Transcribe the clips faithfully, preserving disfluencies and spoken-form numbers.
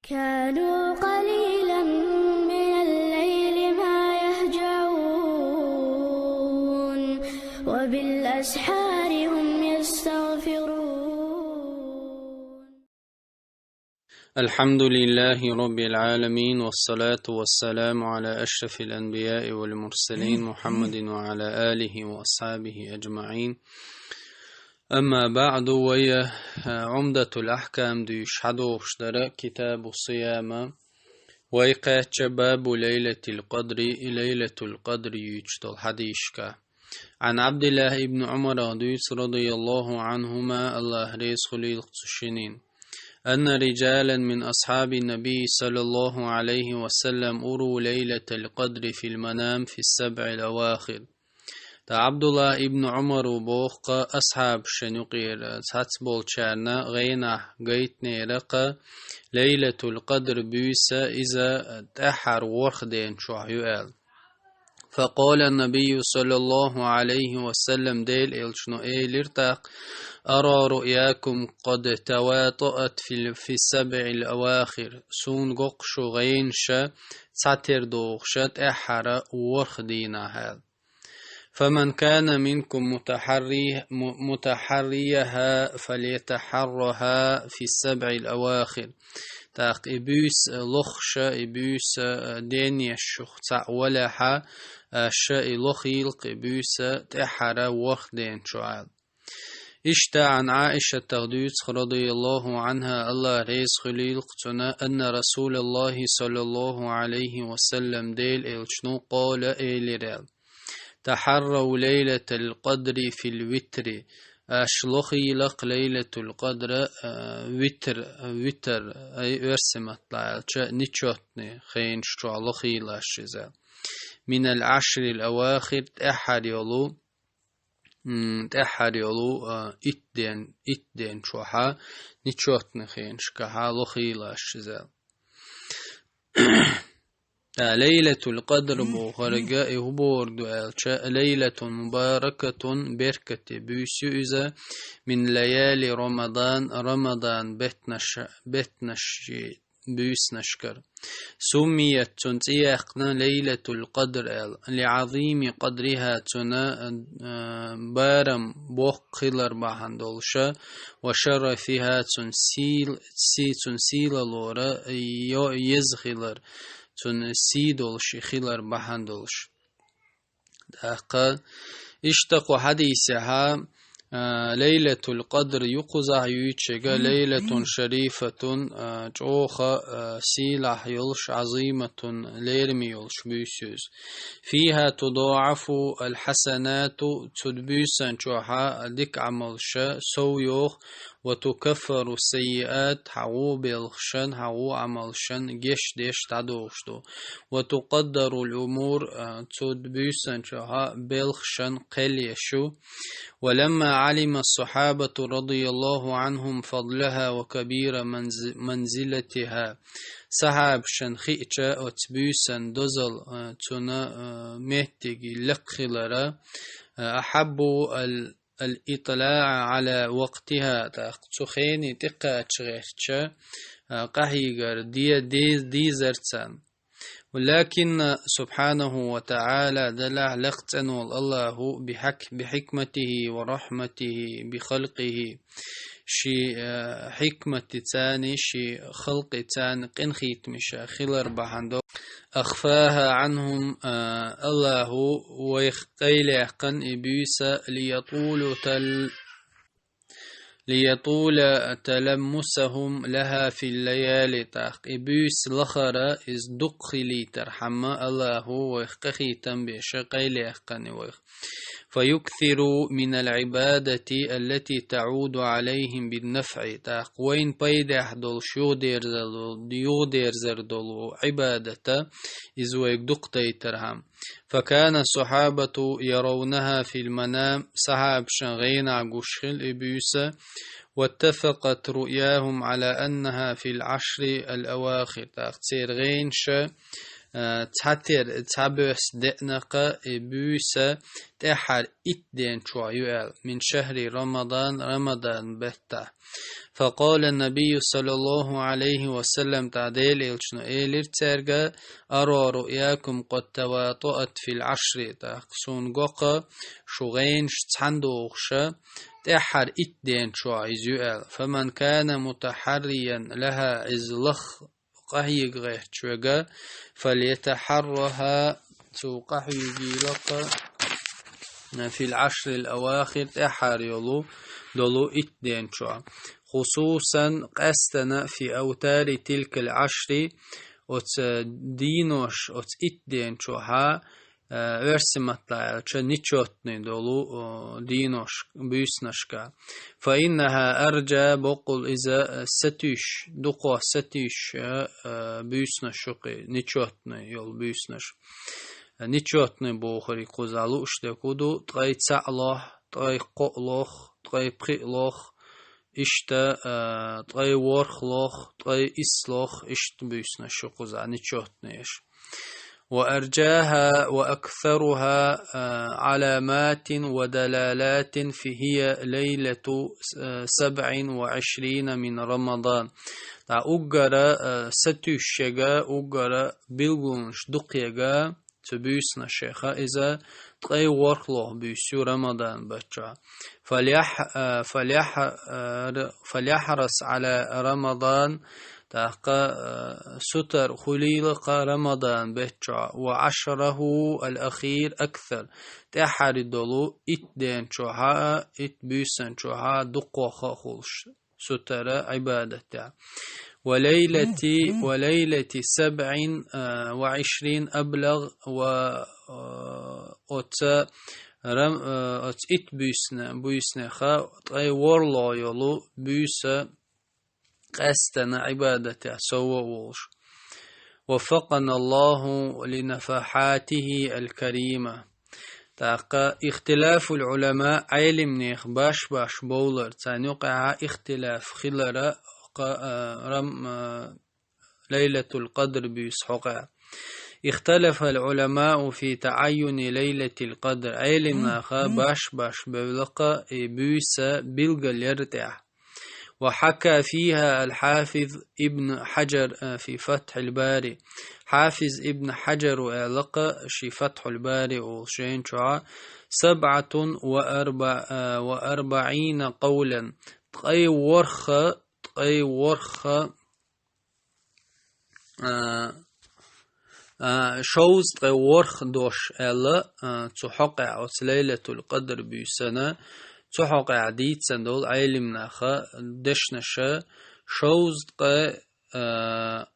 كانوا قليلا من الليل ما يهجعون، وبالأسحار هم يستغفرون. الحمد لله رب العالمين، والصلاة والسلام على أشرف الأنبياء والمرسلين، محمد وعلى آله وأصحابه أجمعين. أما بعد، ويا عمدة الأحكام дуьйцуш хьадогӀуш дара китабу сыяма, вай кхаьчча бабу лайлатил къадри, лайлатул къадр юьйцуш долу хьадисашка. عن عبد الله بن عمر дуьйцу, رضي الله عنهما, АллахӀ реза хуьлийла цу шинна, أن رجالا من أصحاب النبي صلى الله عليه وسلم أروا ليلة القدر في المنام في السبع الأواخر. Ткъа Ӏабдуллахь ибн Ӏумара боху-кх, асхьабашна юкъера цхьацца болчарна гӀенахь гайтинера-кх Лайлатул Къадр буьйса, иза тӀаьххьара ворхӀ ден чохь ю аьлла. فقال النبي صلى الله عليه وسلم, Делан элчано элира тӀаккха: أرى رؤياكم قد تواطأت في ال-، في السبع الأواخر. Суна го-кх шу гӀенаша цхьатера догӀуша тӀаьххьара ворхӀ дийнахь аьлла. فمن كان منكم متحري-، م-، متحريها فليتحرها في السبع الأواخر. ТӀаккха и буьйса лохуша, и буьйса денъеш шух цхьаъ валахьа, аша и лохийла-кх и буьйса тӀаьххьара ворхӀ ден чохь аьлла. Иштта عن عائشة дуьйцу-кх, رضي الله عنها, АллахӀ реза хуьлийла-кх цунна, أن رسول الله صلى الله عليه وسلم, Делан элчано, قال, элира аьлла: تحروا ليلة القدر في الوتر. Аша лохийла-кх Лайлатул Къадр, а, витр, витр, ай, оьрсийн маттахь аьлча, нечётный хенаш чохь лохийла аша иза. من العشر الأواخر, тӀаьххьара йолу, м, тӀаьххьара йолу, а, итт ден, итт ден чохьа, нечётный хенашкахьа лохийла аша иза. Ткъа Лайлатул Къадр бохург и хӀун бохург ду аьлча, ليلة مباركة, беркате буьйса ю иза, من ليالي رمضان, Рамадан беттанаш, беттанаш буьйсанашкара. سميت, цунна цӀе яьккхина Лайлатул Къадр аьлла, لعظيم قدرها, цуьнан, а, барам боккха хилар бахьана долуша, وشرفها, цуьнан сийл-, си-, цуьнан сийлалора йо-, еза хилар, цуьнан сий долуш и хилар бахьана долуш. ТӀаккха иштта кху хьадисехьа, а, Лайлатул Къадр ю кхузахь юьйцуш ерг, ليلة شريفة, а, чӀогӀа, а, сийлахь йолуш, عظيمة, лераме йолуш буьйса ю иза. فيها تضاعف الحسنات, цу буьйсан чохьа дика Ӏамалша сов йоху, وتكفر السيئات, хьан ву белхашан, хьан ву Ӏамалшан геч деш дӀадохуш ду. وتقدر الأمور, а, цу буьйсан чохьа белхашан кхел еш ю. ولما علم الصحابة رضي الله عنهم فضلها وكبير منز-، منزلتها. Сахьабашна хиъча оцу буьйсан дозал, а, цуьнан, а, меттиг лекха хилара, а, أحبوا ال-، الإطلاع على وقتها, тӀаккха цу хенан тӀекхача гӀертача, а, къахьегар де-, де-, дезара царна. ولكن سبحانه وتعالى, делахь лекха цӀена волу АллахӀа, بحك-، بحكمته ورحمته بخلقه, шен, а, хьикматца, шен халкъаца къинхетамаш хилар бахьана долуш, أخفاها عنهم, а, АллахӀа вайх къайлаяьккхина и буьйса, ليطول تل-، ليطول تلمسهم لها في الليالي, тӀаккха и буьйса лахара иза дукха хилийтархьама, АллахӀа вайх къинхетам беш къайлаяьккхина вайх. فيكثروا من العبادة التي تعود عليهم بالنفع, тӀаккха вайна пайдехь долуш юхадерзар долу, юхадерзар долу Ӏибадата иза вайга дукха дайтархьама. فكان الصحابة يرونها في المنام, сахьабашна гӀенахь гуш хилла и буьйса, واتفقت رؤياهم على أنها في العشر الأواخر, тӀаккха церан гӀенаша э, цхьатера, цхьа бӀоьсса деана-кх и буьйса тӀаьххьара итт ден чохь ю аьлла, мин шахьри Рамадан, Рамадан беттахь. Факъала набийю саллаллаху Ӏалайхи ва саллам, тӀаккха Делан Элчано элира цаьрга: «Ара руъякум къад таватаат фил Ӏашри», тӀаккха суна го-кх, шу гӀенаш цхьаьна догӀуш, тӀаьххьара итт ден чохь иза ю аьлла. «Фаман кана мутахьарриян лаха», иза лаха къахьега гӀерташ верг, «фальятахьарраха», цо къахьегийла-кх, «фил Ӏашрил авахир», тӀаьххьара йолу, долу итт ден чохь. «Хусусан», къаьстина, «фи автари тилкал Ӏашри», оцу дийнош, оцу итт ден чохьа, э, оьрсийн маттахь аьлча, нечётный долу, о, дийнош, буьйсанашка. «Фа иннаха арджа», боккъал иза, э, сатуьйсуш, дукха сатуьйсуш, э, э, буьйсанаш ю-кх и, нечётный йолу буьйсанаш. Э, нечётный бохург кхузахь лууш дерг хӀун ду, ткъе цхьаъ лох, ткъе кхоъ лох, ткъе пхиъ лох, иштта, э, ткъе ворхӀ лох, ткъе исс лох, иштта буьйсанаш ю кхузахь, нечётныйш. «Ва арджаха ва аксаруха, э, Ӏаламатин ва далалатин фи хия лайлату, э, сабӀин ва Ӏишрина мин Рамадан». ТӀаккха уггара, э, сатуьйсуш ерг, уггара билгалонаш дукха ерг, цу буьйсанашех иза ткъе ворхӀ лох буьйса ю Рамадан беттахь. «Фальяхь-, э, фальяхь-, э, р-, фальяхьрас Ӏала Рамадан», тӀаккха, э, сутара хуьлийла-кх Рамадан беттахь, «ва Ӏашраху ал-ахир аксар», тӀаьххьара долу итт ден чохьа, итт буьйсан чохьа дукхох а хуьлуш сутара Ӏибадатехь. «Ва лайлати, ва лайлати сабӀин, э, ва Ӏишрин аблагъ», ва, э, оцу рам-, э, оцу итт буьйсна-, буьйснех ткъе ворхӀ лох йолу буьйса къаьстина Ӏибадатехь сов а волуш. «Ваффакъана Аллаху ли нафахьатихи ал-карима». ТӀаккха ихтилафул Ӏулама, Ӏелимнех баш-баш бовлар, царна юкъахь ихтилаф хилар кха-, а, рам-, а, Лайлатул Къадр буьйса хьокъехь. «Ихталафал Ӏуламау фи таӀайюни Лайлатил Къадр». Ӏелимнаха баш-баш бевлла-кх и буьйса билгалъяр тӀехь. «وحكى فيها الحافظ ابن حجر في فتح الباري». Хьафиз Ибн Хьаджара аьлла-кх шен Фатхьул Бари олу шен чохь: «سبعة وأربع-، وأربعين قولا». Ткъе ворхӀ, ткъе ворхӀ, а, а, шовзткъе ворхӀ дош аьлла, а, цу хьокъехь, оцу Лайлатул Къадр буьйсана, цу хьокъехь дийцина долу Ӏелимнаха дешнаша, шовзткъе, а,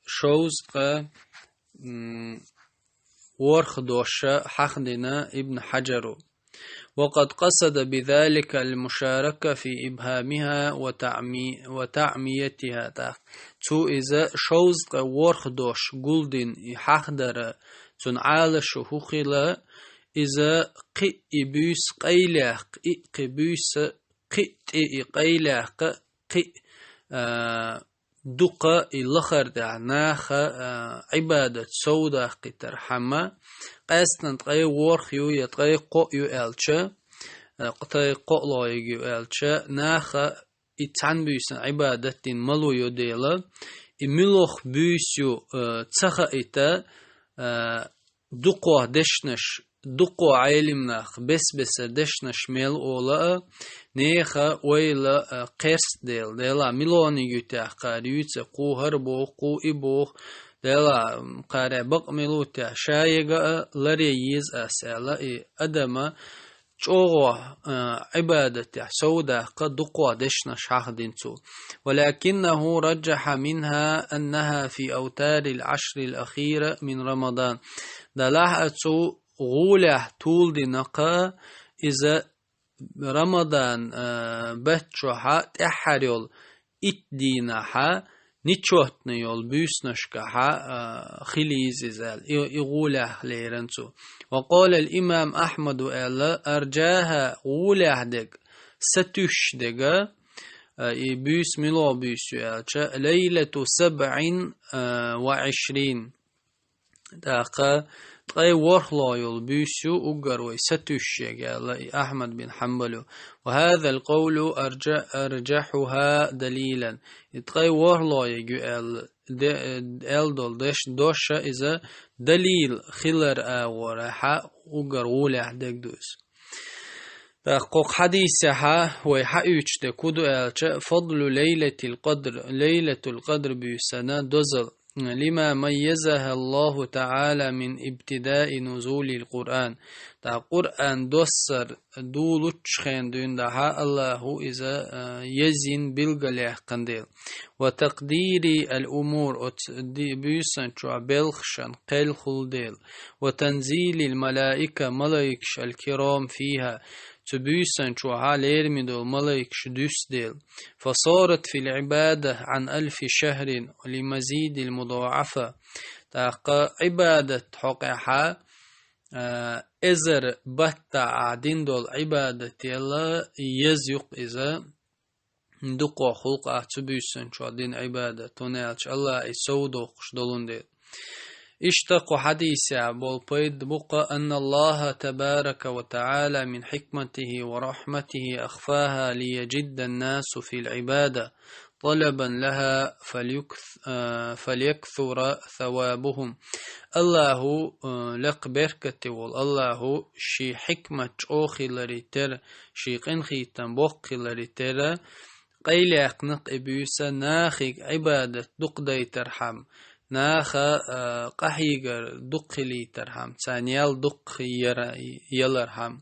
шовзткъе, м, ворхӀ доша хьахдина Ибн Хьаджара. «وقد قصد بذلك المشاركة في إبهامها وتعمي-، وتعميتها». ТӀаккха цо иза шовзткъе ворхӀ дош гулдина и хьахдар, цуьнан Ӏалашо хӀун хилла, иза кхин а и буьйса къайлаяккха, и кхин буьйса кхин а тӀе и къайлаяккха, кхин а, а, дукха и лахара тӀехь наха, а, Ӏибадат совдаккхийтархьама, къаьстина ткъе ворхӀ ю я ткъе кхоъ ю аьлча, а, ткъе кхоъ лох ю аьлча, наха и цхьана буьйсана Ӏибадат дина мало йо дела, и муьлха буьйса ю, а, ца хаийта, а, дукхох дешнаш, дукхох Ӏелимнах бес-бесара дешнаш мел ола а, нехан ойла, а, кхерста дела, дела милониг ю техь кхара юьйцу, кху хӀара боху, кху и боху, дела, м, кхара бакъ мила ву техь, ша ега а ларъе еза ас аьлла, и адама чӀогӀа, а, Ӏибадатехь совдаккха дукхох дешнаш хьахдина цо. «ولكنه رجح منها أنها في أوتار العشر الأخيرة من رمضان». Делахь а цо гӀолехь толадина-кх иза Рамадан, а, бетта чохьа тӀаьххьара йолу итт дийнахьа нечётный йолу буьйсанашкахьа, а, хила йиза иза аьлла, и, и гӀолехь лерина цо. «وقال الإمام أحمد», аьлла, «أرجاها», гӀолехь дерг, сатуьйсуш дерг, а, и буьйса муьлха буьйса ю аьлча, «ليلة سبع وعشرين». ТӀаккха ткъе ворхӀлагӀа йолу буьйса ю уггар вай сатуьйсуш ерг аьлла и Ахьмад бин Хьанбала. «وهذا القول أرج-، أرجحها دليلا». И ткъе ворхӀлагӀа ерг ю аьлла, де-, аьлла долу деш, дош а иза далил хилар агӀора хьа уггар гӀолехь дерг ду иза. ТӀаккха кху хьадисехь вай хьаоьцуш дерг хӀун ду аьлча, فضل ليلة القدر, Лайлатул Къадр буьйсанна дозалла, لما ميزها الله تعالى من ابتداء نزول القرآن. ТӀаккха Къуръан доссар долучу хенахь дуьйна дӀа Аллахьо иза, а, езйина билгалъяьккхина дела. وتقدير الأمور, оцу ди-, буьйсанна чохь белхашна кхелхула дела. وتنزيل الملائكة, малайкаш الكرام فيها, цу буьйсанна чохь лераме долу малайкаш дуьсу дела. فصارت في العبادة عن ألف شهر لمزيد المضاعفة. ТӀаккха Ӏибадат хьокъехь, а, эзар баттахь дина долу Ӏибадат елла еза ю-кх иза, дукха гӀуллакхаш цу буьйсанна чохь дина Ӏибадат, хӀунда аьлча Аллахьа и сов доккхуш долун дела. Иштта кху хьадисехь болу пайда бу-кх, أن الله تبارك وتعالى من حكمته ورحمته أخفاها ليجد الناس في العبادة طلبا لها فليكث-، آ، فليكثر ثوابهم. Аллахьо, а, лекха беркате волу, Аллахьо шен хьикмат чӀогӀа хиларе терра, шен къинхетам боккха хиларе терра, къайлаяьккхина-кх и буьйса нахе Ӏибадат дукха дайтархьама, наха, а, къахьегар дукха хилийтархьама, царна ял дукха яра-, ялархьама.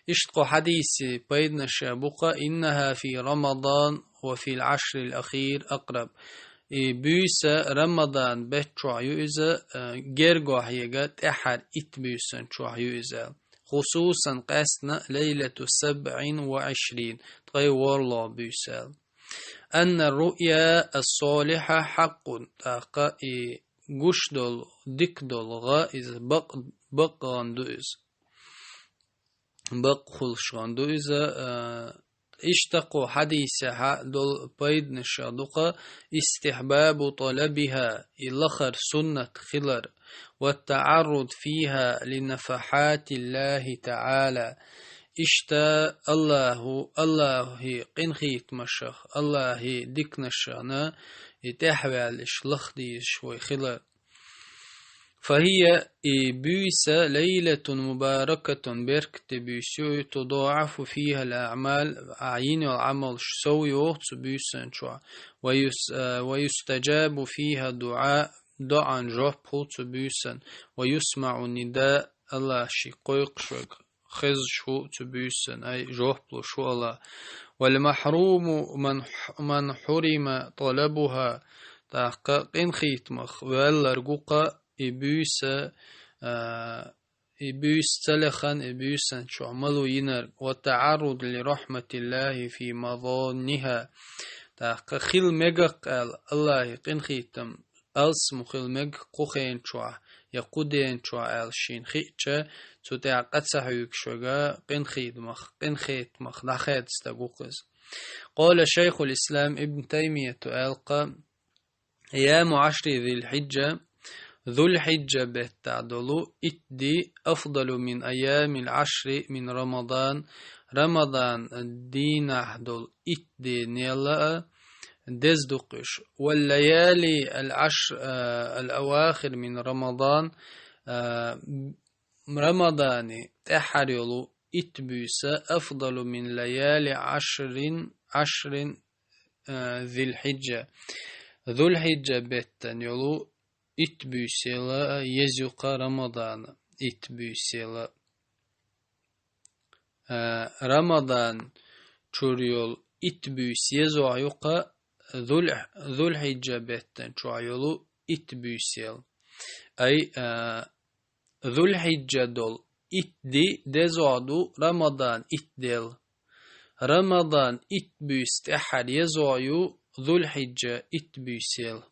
Иштта кху хьадисан пайданаш бу-кх, إنها في رمضان وفي العشر الأخير أقرب. И буьйса Рамадан беттан чохь ю иза, а, гергахь ерг тӀаьххьара итт буьйсанна чохь ю иза. خصوصا, къаьстина, ليلة سبع وعشرين, ткъе ворхӀлагӀа буьйса аьлла. أن الرؤيا الصالحة حق, тӀаккха и гуш долу, дика долу гӀа иза бакъ-, бакъ гӀан ду иза. Бакъ хуьлуш гӀан ду иза, а, Иштта кху хьадисехь долу пайданаш ду-кх: استحباب طلبها, и лахара суннат хилар, والتعرض فيها لنفحات الله تعالى. Иштта Аллахьу, Аллахьан къинхетамашах, Аллахьан диканашна и тӀаьхьаваьлла лаха дезаш вай хилар. فهي, и буьйса, ليلة مباركة, беркате буьйса ю, تضاعف فيها الأعمال, ахь йина йолу Ӏамалш сов йогӀу цу буьйсан чохь, ويس-, а, ويستجاب فيها الدعاء, доӀан жоп хуьлу цу буьйсан, ويسمع النداء, Аллахь шен кхойкхуш верг хезаш ву цу буьйсан, ай, жоп луш ву Аллахь. والمحروم من ح-, من حرم طلبها, тӀаккха къинхетамах ваьлларг ву-кх и буьйса, а, и буьйса ца лехна, и буьйсан чохь малуш йинарг, والتعرض لرحمة الله في مضانها. ТӀаккха хила мегар-кх аьлла, Аллахьан къинхетам алсам хила мега кху хенан чохь я кху ден чохь аьлла шена хиъча, цу тӀехь къа ца хьоьгуш верг къинхетамах, къинхетамах дӀахаьдда стаг ву-кх иза. قال شيخ الإسلام ابن تيمية аьлла-кх: أيام عشر ذي الحجة, Зулхьиджа беттахь долу итт де, أفضل من أيام العشر من رمضان, Рамадан дийнахь долу итт денел а деза ду-кх уьш. والليالي العشر, а, الأواخر من رمضان, а, Рамадане тӀаьххьара йолу итт буьйса, أفضل من ليالي عشر, عشر, а, ذي الحجة. Зулхьиджа беттан йолу итт буьйсел а еза ю-кх Рамадан итт буьйсел а. А, Рамадан чуьра йолу итт буьйса еза ю-кх Зуль-, Зулхьиджа беттан чохь йолу итт буьйсел. Ай, а, Зулхьиджа долу итт де деза ду Рамадан итт дел. Рамадан итт буьйса тӀаьххьара еза ю Зулхьиджа итт буьйсел.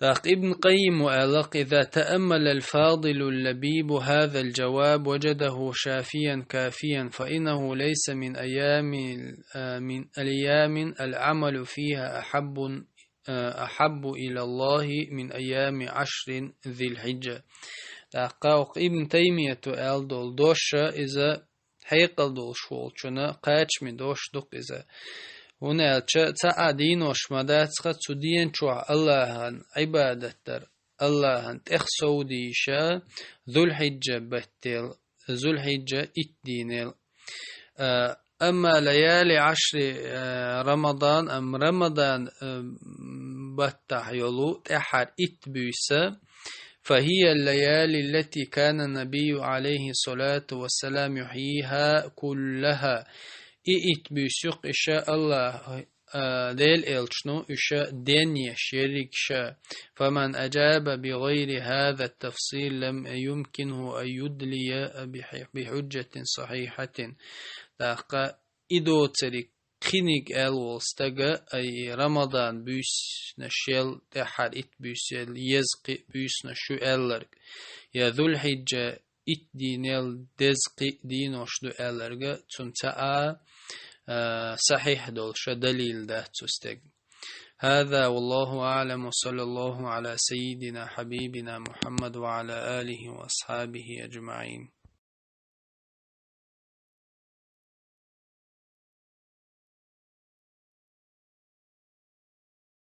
ТӀаккха Ибн Къаййима аьлла-кх: إذا تأمل الفاضل اللبيب هذا الجواب وجده شافيا كافيا، فإنه ليس من أيام ال-، آ، من أيام العمل فيها أحب а, أحب إلى الله من أيام عشر ذي الحجة. ТӀаккха укх Ибн Таймияту аьлла долу дош, иза хьекъал долуш волчунна кхачаме дош ду-кх иза. ХӀунда аьлча цхьа а денош ма дац-кха цу ден чохь Аллахьан Ӏибадат дар, Аллахьан тӀех сов дийша, Зулхьиджа баттел, Зулхьиджа итт дийнел. А, амма лаяли Ӏашри, а, Рамадан, ам Рамадан, а, баттахь йолу тӀаьххьара итт буьйса, فهي الليالي التي كان النبي عليه الصلاة والسلام يحييها كلها. И итт буьйса ю-кх иша Аллахь, а, Дела элчано иша денъеш ерриг ша. فمن أجاب بغير هذا التفصيل لم يمكنه أن يدلي بح-، بحجة صحيحة. ТӀаккха и доцург кхиниг аьлла волу стага, ай, Рамадан буьйсанаш ел, тӀаьххьара итт буьйса ел, еза кхин буьйсанаш ю аьлларг, я Зулхьиджа итт дийнел, деза кхин денош ду аьлларга, цунца а, а, сахьихь долуша далил дац цу стеган. هذا والله أعلم، وصلى الله على سيدنا حبيبنا محمد وعلى آله وأصحابه أجمعين.